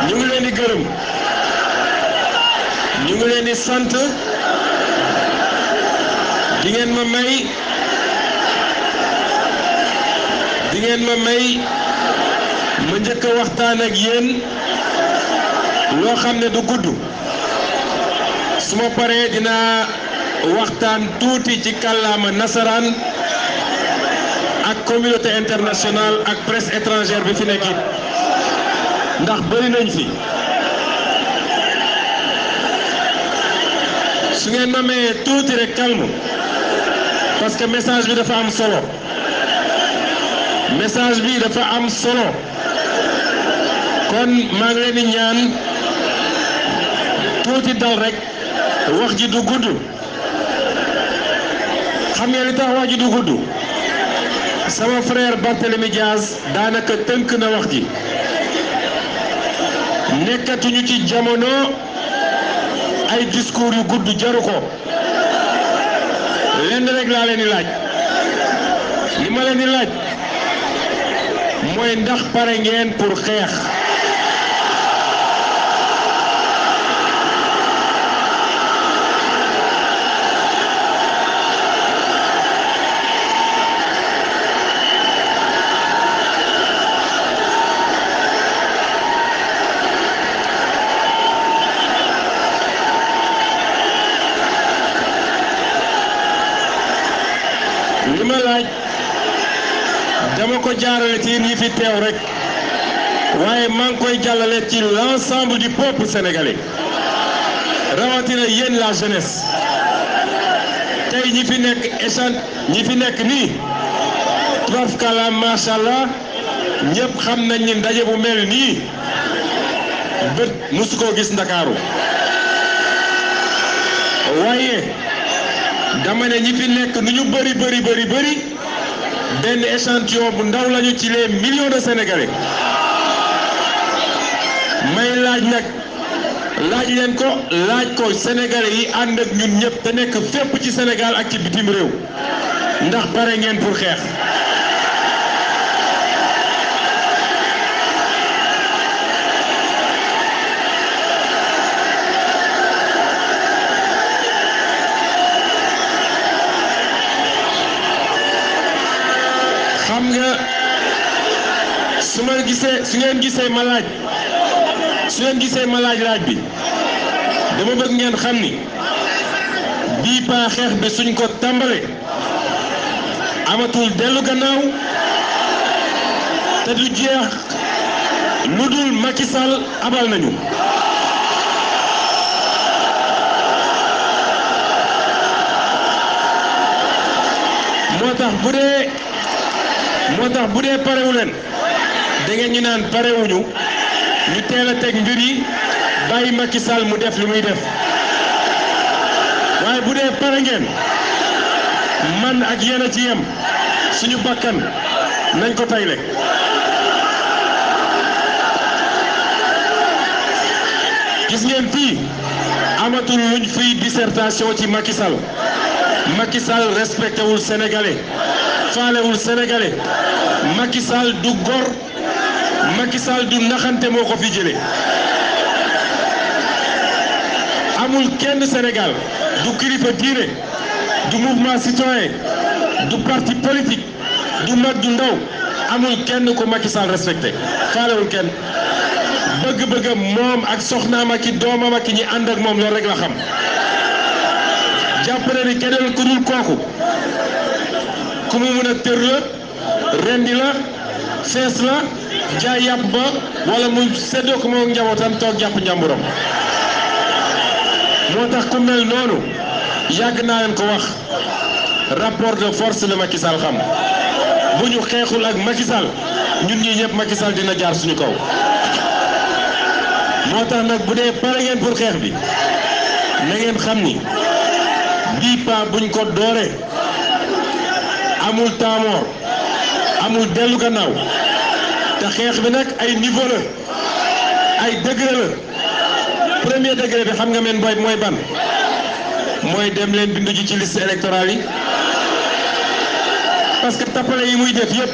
ñu ngi leen di gërëm ñu ngi leen di sant di ngeen ma may ma njëkk a waxtaan ak yéen loo xam ne du gudd su ma paree dinaa waxtaan tuuti ci kàllaama nasaraan ak communauté internationale ak presse étrangère bi fi nekk it ndax bëri nañ fi su ngeen ma mayee tuuti rek calme parce que message bi dafa am solo kon maa ngi leen di ñaan tuuti dal rek wax ji du gudd xam ngeen li tax wax ji du gudd sama frère Barthélémy Dias daanaka tënk na wax ji nekkatuñu ci jamono ay discours yu gudd jaru ko lenn rek laa leen di laaj li ma leen di laaj mooy ndax pare ngeen pour xeex li ma laaj dama ko jaarale ci ñi fi teew rek waaye maa ngi koy jàllale ci l'ensemble du peuple sénégalais rawatina yéen la jeunesse tey ñi fi nekk nii tubarfakala macha allah ñëpp xam nañ ni ndaje bu mel nii bët musu koo gis Ndakaaru waaye dama ne ñi fi nekk nu ñu bëri benn échantillon bu ndaw lañu ci les millions de sénégalais may laaj ko sénégalais yi ànd ak ñun ñëpp te nekk fépp ci Sénégal ak ci bitim réew ndax pare ngeen pour xeex. xam nga su ngeen gisee ma laaj bi dama bëgg ngeen xam ni bii paa xeex bi suñ ko tàmbale amatul dellu gannaaw te du jeex lu dul Macky Sall abal nañu moo tax bu dee parewu leen da ngeen ñu naan parewuñu ñu teel a teg mbir yi bàyyi Macky Sall mu def li muy def waaye bu dee pare ngeen man ak yéen a ci yem suñu bakkan nañ ko tayle gis ngeen fii amatul luñ fiy dissertation ci Macky Sall Macky Sall respecté wul sénégalais faalewul sénégalais Macky Sall du gor Macky Sall du naxante moo ko fi jëlee amul kenn Sénégal du kilifa diine du mouvement citoyen du parti politique du mag du ndaw amul kenn ko Macky Sall respecté faalewul kenn bëgg-bëggam moom ak soxnaam ak i doomam ak ñi ànd ak moom loolu rek la xam jàpp na ni keneen ku dul kooku ku mu mën a tër la rendi la fees la jaay yàpp ba wala mu séddoo ko moom njabootam toog jàpp njàmburam moo tax ku mel noonu yàgg naa leen ko wax rapport de force la Macky Sall xam bu ñu xeexul ak Macky Sall ñun ñii ñëpp Macky Sall dina jaar suñu kaw moo tax nag bu dee pare ngeen pour xeex bi na ngeen xam ni bii pa buñ ko dooree amul taamoor amul dellu gannaaw te xeex bi nag ay niveau la ay degré la premier degré bi xam nga men boy mooy ban mooy dem leen bindu ji ci liste électorale yi parce que tappale yi muy def yépp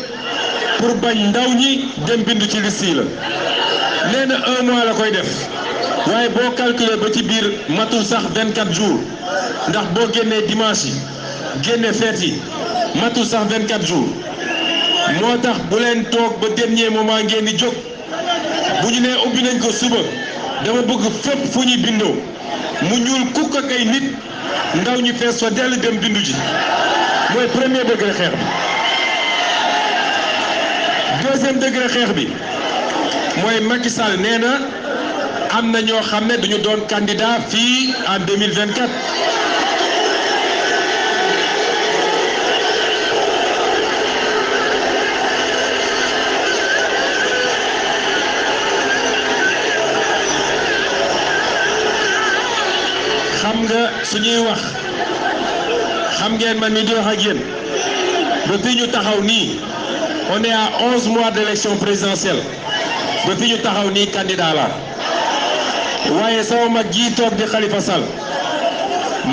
pour bañ ndaw ñi dem bindu ci liste yi la nee na 1 mois la koy def waaye boo calculer ba ci biir matul sax 24 jours ndax boo génnee dimanche yi génne fête yi matul sax 24 jours moo tax bu leen toog ba dernier moment ngeen di jóg bu ñu nee ubbi nañ ko suba dama bëgg fépp fu ñuy bindoo mu ñuul kukk ak ay nit ndaw ñi fees fa dell dem bindu ji mooy premier degré xeex bi. deuxième degré xeex bi mooy Macky Sall nee na am na ñoo xam ne duñu doon candidat fii en 2024. xam nga suñuy wax xam ngeen man mi di wax ak yéen ba fi ñu taxaw nii on est à 11 mois d'élection présidentielle ba fi ñu taxaw nii candidat la waaye sama mag ji toog di Khalifa Sall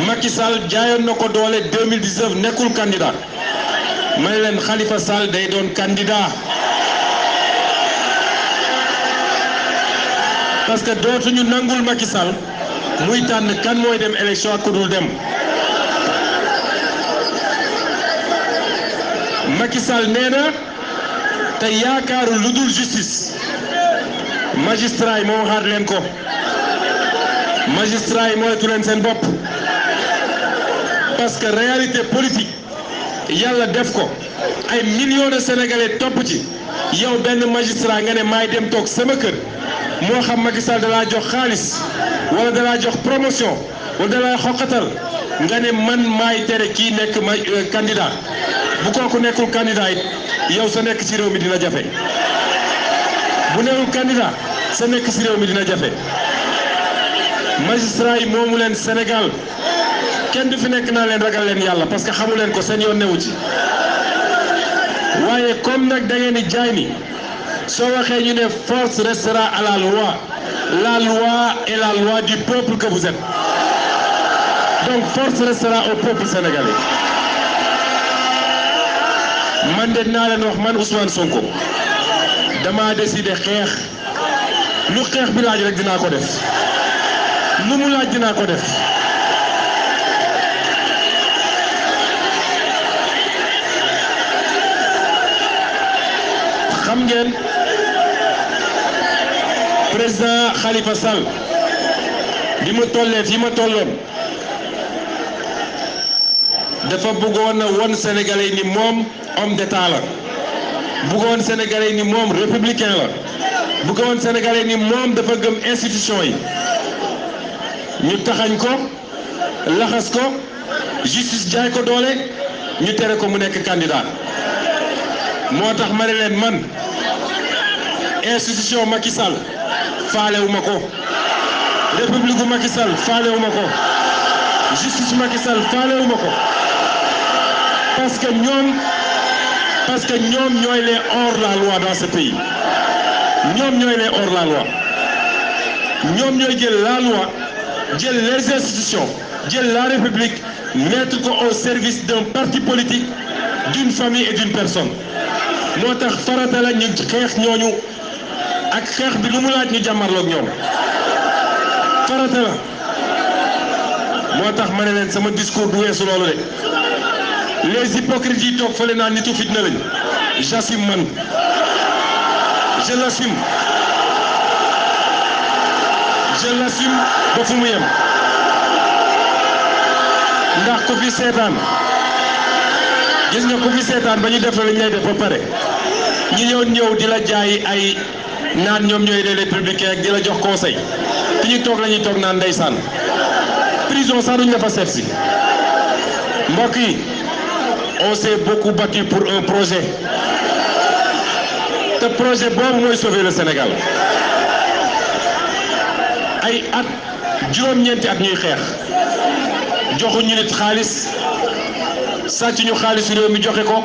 Macky Sall jaayoon na ko doole 2019 nekkul candidat ma ne leen Khalifa Sall day doon candidat parce que dootuñu nangul Macky Sall muy tànn kan mooy dem élection ak ku dul dem. Macky Sall nee na te yaakaaru lu dul justice magistrat yi moo waxaat leen ko magistrat yi moytu leen seen bopp parce que réalité politique yàlla def ko ay millions de sénégalais topp ci yow benn magistrat nga ne maay dem toog sama kër moo xam Macky Sall dalaa jox xaalis wala dalaa jox promotion wala dalaa xoqatal nga ne man maay tere kii nekk ma candidat bu kooku nekkul candidat it yow sa nekk ci réew mi dina jafe bu nekkul candidat sa nekk ci réew mi dina jafe magistrat yi moomu leen Sénégal kenn du fi nekk naa leen ragal leen yàlla parce que xamu leen ko seen yoon newu ci waaye comme nag da ngeen di jaay ni soo waxee ñu ne force restera à la loi est la loi du peuple que vous êtes donc force restera au peuple sénégalais. man de dinaa leen wax man Ousmane Sonko dama décidé xeex lu xeex bi laaj rek dinaa ko def lu mu laaj dinaa ko def xam ngeen président Khalifa Sall bi mu tollee fi ma tolloon dafa bëggoon a won Sénégalais ni moom homme d'état la bëggoon Sénégalais ni moom républicain la bëggoon Sénégalais ni moom dafa gëm institution yi ñu taxañ ko laxas ko justice jaay ko doole ñu tere ko mu nekk candidat moo tax ma ne leen man institution Macky Sall faalewuma ko république bu Macky Sall faalewuma ko justice Macky Sall faalewuma ko parce que ñoom ñooy les hors-la-loi dans ce pays ñoom ñooy les hors-la-loi ñoom ñooy jël la loi jël les institutions jël la république mettre ko au service d'un parti politique d'une famille et d'une personne moo tax farata la ñu xeex ñooñu ak xeex bi lu mu laaj ñu jàmmarloog ñoom farata la moo tax ma ne leen sama discours du weesu loolu de les hypocrites yi toog fële naa nitu fitna lañ j'assume man je l'assume ba fu mu yem ndax ku fi seetaan gis nga ku fi seetaan ba ñu def la lañ lay def ba pare ñi ñëw di la jaay ay naan ñoom ñooy les républicains ak di la jox conseil fi ñu toog la ñuy toog naan ndeysaan prison sax duñ la fa seet si mbokk yi on s'est beaucoup battu pour un projet te projet boobu mooy sauver le Sénégal ay at juróom-ñeenti at ñuy xeex joxuñu nit xaalis sàcc ñu xaalisu réew mi joxe ko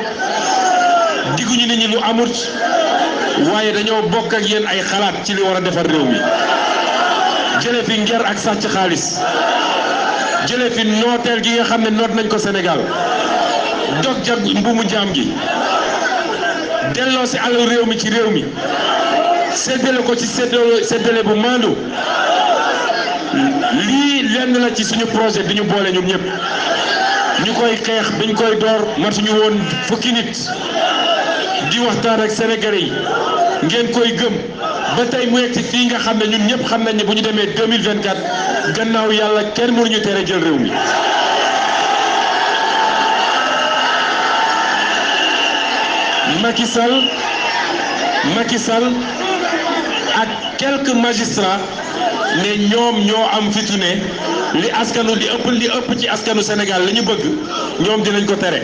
digguñu nit ñi lu amut waaye dañoo bokk ak yéen ay xalaat ci li war a defar réew mi jële fi nger ak sàcc xaalis jële fi nooteel gi nga xam ne noot nañ ko Sénégal dog jag mbuumu jaam gi delloo si alal réew mi ci réew mi séddale ko ci séddale bu maandu lii lenn la ci suñu projet bi ñu boole ñun ñëpp ñu koy xeex biñ koy door matuñu woon fukki nit di waxtaan ak Sénégalais yi ngeen koy gëm ba tey mu yegg ci fii nga xam ne ñun ñëpp xam nañ ne bu ñu demee 2024 gannaaw yàlla kenn mënuñu tere jël réew mi. Macky Sall ak quelques magistrats ne ñoom ñoo am fitu ne li askanu li ëpp ci askanu Sénégal la ñu bëgg ñoom dinañ ko tere.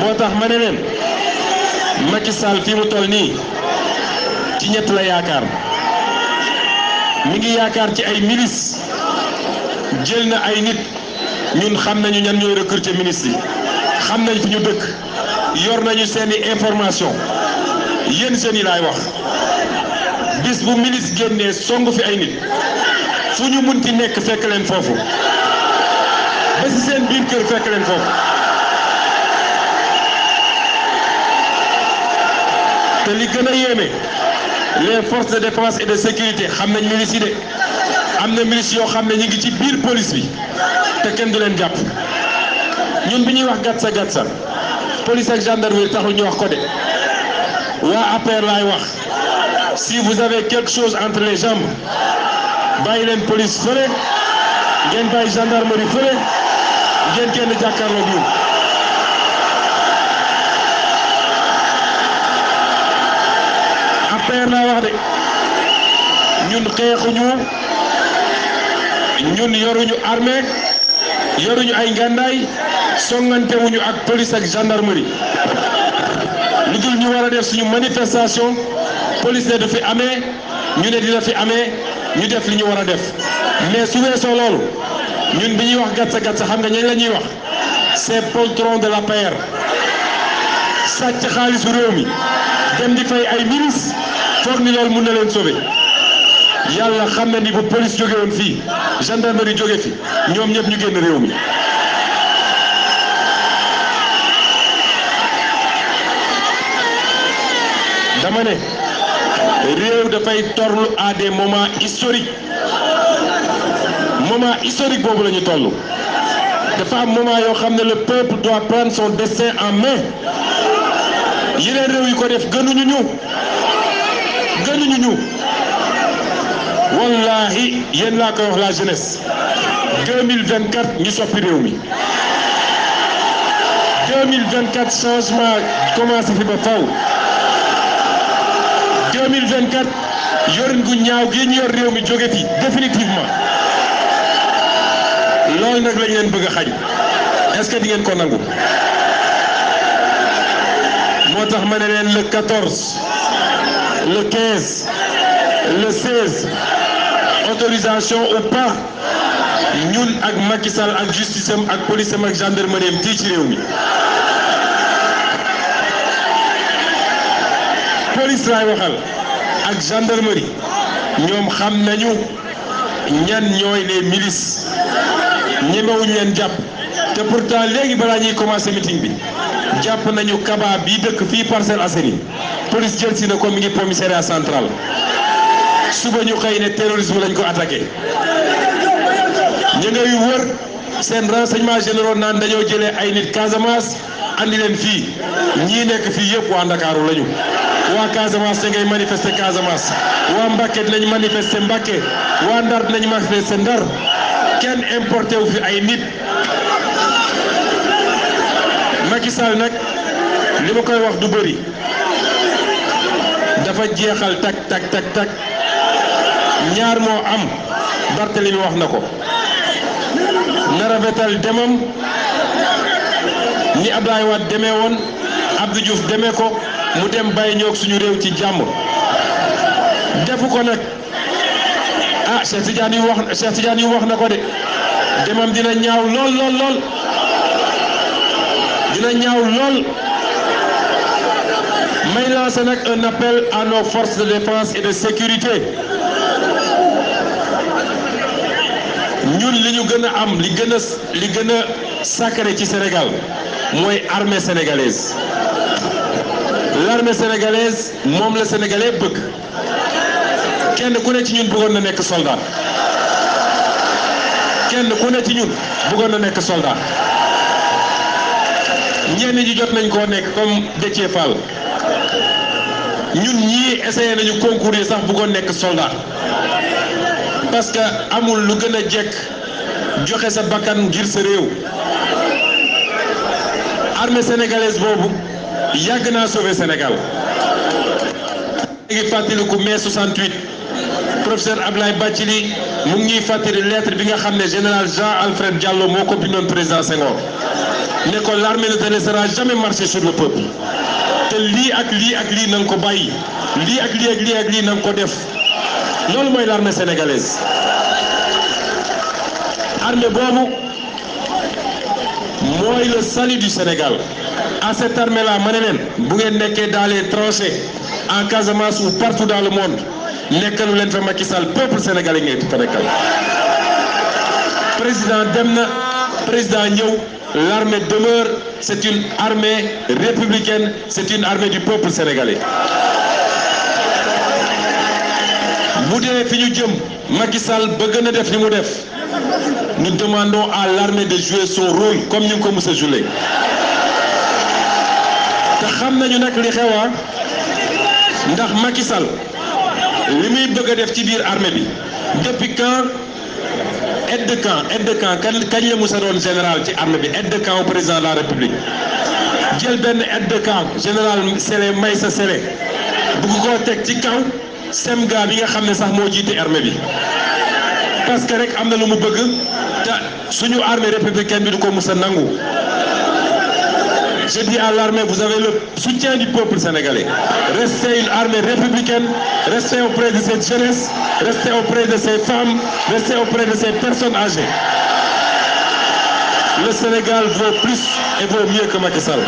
moo tax ma ne leen Macky Sall fi mu toll nii ci ñett la yaakaar mi ngi yaakaar ci ay milices jël na ay nit ñun xam nañu ñan ñooy recruter ministres yi xam nañ fi ñu dëkk yor nañu seeni information yéen seen yi laay wax bis bu ministre génnee song fi ay nit fu ñu munti nekk fekk leen foofu ba ci seen biir kër fekk leen foofu. te li gën a yéeme les forces de défense et de sécurité xam nañ milices yi de am na milices yoo xam ne ñu ngi ci biir police bi te kenn du leen jàpp ñun bi ñuy wax gatsa police ak gendarmerie taxul ñu wax ko de waa APR laay wax si vous avez quelque chose entre les jambes bàyyi leen police fële ngeen bàyyi gendarmerie fële ngeen kenn jàkkaarloo ñun. APR laa wax de ñun xeexuñu ñun yoruñu armée yoruñu ay ngàndaay songantewuñu ak police ak gendarmerie lu dul ñu war a def suñu manifestation police ne du fi amee ñu ne dina fi amee ñu def li ñu war a def mais su weesoo loolu ñun bi ñuy wax gatsa xam nga ñañ la ñuy wax c'est poltron de l'APR sàcc xaalisu réew mi dem di fay ay milices foog ni loolu mun na leen sauver yàlla xam na ni bu police jóge woon fii gendarmerie jóge fi ñoom ñëpp ñu génn réew mi. dama ne réew dafay torlu à des moments historiques boobu la ñu toll dafa am moment yoo xam ne le peuple doit prendre son destin en main yeneen réew yi ko def gënuñu ñu wallahi yéen laa koy wax la jeunesse 2024 ñu soppi réew mi 2024 changement commencé fi ba faw 2024 yorin gu ñaaw gi ñu yor réew mi jóge fi définitivement loolu nag lañ leen bëgg a xañ est-ce que di ngeen ko nangu moo tax ma ne leen le 14 le 15 le 16 autorisation ou pas ñun ak Macky Sall ak justice am ak police am ak gendarmerie am fii ci réew mi police laay waxal ak gendarmerie ñoom xam nañu ñan ñooy les milices ñemewuñ leen jàpp te pourtant léegi balaa ñuy commencer meeting bi jàpp nañu Kaba bi dëkk fii Parcelles Assainies police jël si na ko mi ngi commissariat central suba ñu xëy ne terrorisme lañ ko attaqué ñu ngay wër seen renseignements généraux naan dañoo jëlee ay nit Casamance andi leen fii ñii nekk fii yëpp waa Ndakaaru lañu waa Casamance te ngay manifester Casamance waa Mbacké dinañ manifester Mbacké waa Ndar dinañ manifester Ndar kenn importé wu fi ay nit Macky Sall nag li ma koy wax du bëri dafa jeexal tak ñaar moo am Barthélemy wax na ko na rafetal demam ni Abdoulaye Wade demee woon Abdou Diouf demee ko mu dem bàyyi ñoog suñu réew ci jàmm defu ko nag ah Cheikh Tidiane yu wax na ko de demam dina ñaaw lool dina ñaaw lool may lancer nag un appel à nos forces de défense et de sécurité ñun li ñu gën a am li gën a sacré ci Sénégal mooy armée sénégalaise. L'armée sénégalaise moom la sénégalais bëgg kenn ku ne ci ñun bëggoon na nekk soldat kenn ku ne ci ñun bëggoon na nekk soldat ñenn ñi jot nañ koo nekk comme Déthié Fall ñun ñii essayé nañu concours yi sax bëggoon nekk soldat parce que amul lu gën a jekk joxe sa bakkan ngir sa réew. Armée sénégalaise boobu yàgg naa sauver Sénégal. léegi fàttaliku mai 68 professeur Abdoulaye Bathily mu ngi ñuy fàttali lettre bi nga xam ne général Jean-Alfred Diallo moo ko bindoon président Senghor ne ko l'armée ne te laissera jamais marcher sur le peuple te lii ak lii ak lii na nga ko bàyyi lii ak lii ak lii ak lii na nga ko def loolu mooy l'armée sénégalaise. armée boobu mooy le salut du Sénégal. À cette armée-là ma ne leen bu ngeen nekkee dans les tranchées en Casamance ou partout dans le monde nekkalu leen fa Macky Sall peuple sénégalais ngeen fa nekkal. président dem na président ñëw l'armée demeure, c'est une armée républicaine, c'est une armée du peuple sénégalais. bu dee fi ñu jëm Macky Sall bëgg na def li mu def nous demandons à l'armée de jouer son rôle comme ñu ko mës a jouer. te xam nañu nag li xewa ndax Macky Sall li muy bëgg a def ci biir armée bi depuis quand aide de camp kañ la musa doon général ci armée bi aide de camp au président de la République jël benn aide de camp général Sélé Maysa Sélé bugg koo teg ci kaw semga bi nga xam ne sax moo jiite armée bi parce que rek am na lu mu bëgg te suñu armée républicaine bi du ko musa nangu. Je dis à l'armée, vous avez le soutien du peuple sénégalais. Restez une armée républicaine, restez auprès de cette jeunesse, restez auprès de ces femmes, restez auprès de ces personnes âgées. Le Sénégal vaut plus et vaut mieux que Macky Sall.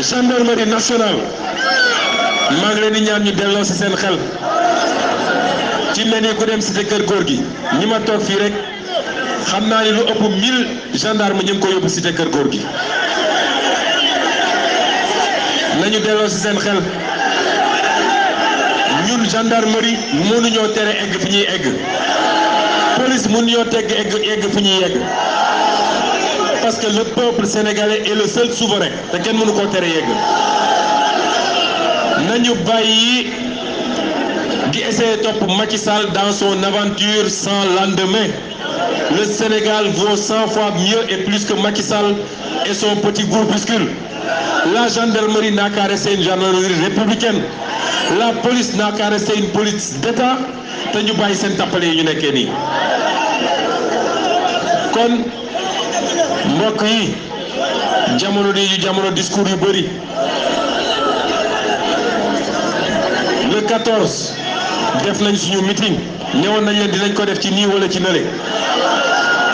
Gendarmerie nationale, maa ngi leen di ñaan ñu delloo ci seen xel ci mel ni ku dem cité Kër Gorgui ñi ma toog fii rek. xam naa ni lu ëpp 1000 gendarmes ñu ngi ko yóbbu cité Kër Gorgui nañu delloo ci seen xel ñun gendarmerie mënuñoo tere egg fi ñuy egg police mënuñoo tegg egg fi ñuy egg parce que le peuple sénégalais est le seul souverain te kenn mënu koo tere yegg nañu bàyyi di essayer topp Macky Sall dans son aventure sans lendemain. Le Sénégal vaut 100 fois mieux et plus que Macky Sall et son petit groupuscule. La gendarmerie n'a qu'à rester une gendarmerie républicaine. La police n'a qu'à rester une police d'État. te ñu bàyyi seen tappale yi ñu nekkee nii. kon mbokk yi jamono discours yu bëri. Le 14 def nañ suñu meeting ñëwoon nañ leen dinañ ko def ci nii wala ci nële.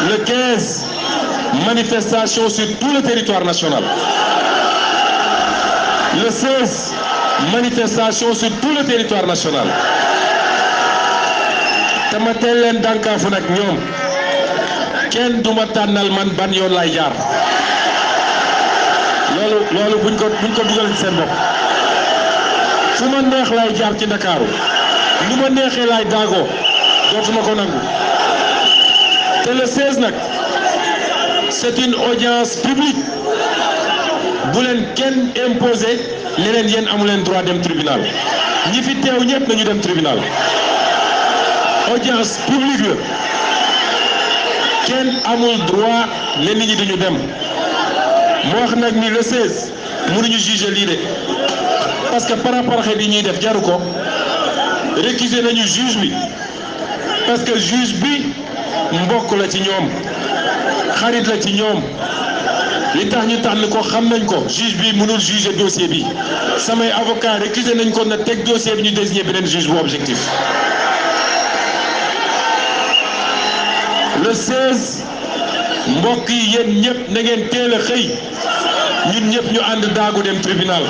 Le 15 manifestation sur tout le territoire national. Le 16 manifestation sur tout le territoire national. te ma teel leen dànkaafu nag ñoom kenn du ma tànnal man ban yoon lay jaar loolu buñ ko dugal ci seen bopp fu ma neex lay jaar ci Ndakaaru lu ma neexee lay daagoo dootuma ko nangu te le 16 nag c'est une audience publique bu leen kenn imposé ne leen yéen amu leen droit dem tribunal ñi fi teew ñëpp nañu dem tribunal audience publique la kenn amul droit ne nit ñi dañu dem moo wax nag ni le 16 mënuñu juger lii de parce que paraparaxe bi ñuy def jaru ko récuser nañu juge bi parce que juge bi mbokk la ci ñoom xarit la ci ñoom li tax ñu tànn ko xam nañ ko juge bi mënul juger dossier bi samay avocat récuser nañ ko na teg dossier bi ñu désigner beneen juge bu objectif. Le 16 mbokk yi yéen ñëpp na ngeen teel a xëy ñun ñëpp ñu ànd daagu dem tribunal.